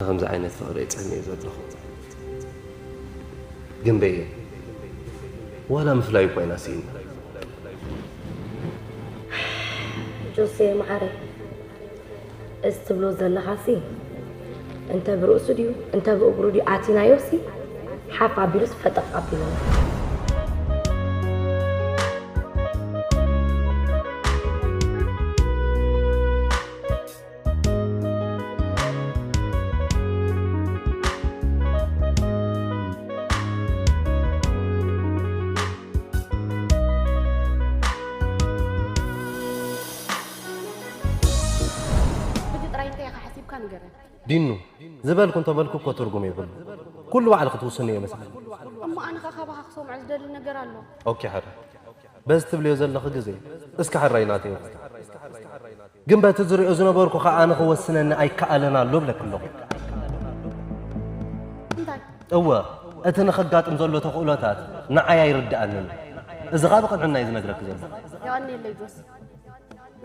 ከምዚ ዓይነት ፍቕሪ እየ ጸሚየ ዘለኹ። ግን በየ ዋላ ምፍላይ እኳ ኢና ስኢና። ጆሴ መዓረይ፣ እዚ ትብሎ ዘለኻሲ እንተ ብርእሱ ድዩ እንተ ብእግሩ ድዩ ኣቲናዮሲ ሓፍ ኣቢሉስ ፈጠቕ ኣቢሉና። ሕጂ ጥራይ እንታይ ኢኻ ሓሲብካ ንገረን። ዲኑ ዝበልኩ እንተበልኩ እኮ ትርጉም የብሉ። ኩሉ ባዕልኺ ትውስኒ እየ መስለኒ። እሞ ኣነ ኸ ካባኻ ክሰምዖ ዝደሊ ነገር ኣሎ። ኦኬ ሕራይ በዚ ትብልዮ ዘለኺ ግዜ እስኪ ሕራይ ናተይ ይኹን። ግን በቲ ዝሪኦ ዝነበርኩ ኸዓ ኣነ ክወስነኒ ኣይከኣለን ኣሎ ብለኪ ኣለኹ። እንታይ? እወ እቲ ንኸጋጥም ዘሎ ተኽእሎታት ንዓይ ኣይርድኣንን። እዚ ኸዓ ብቕንዕና እየ ዝነግረኪ ዘለኹ። የቐንየለይ ጆሲ።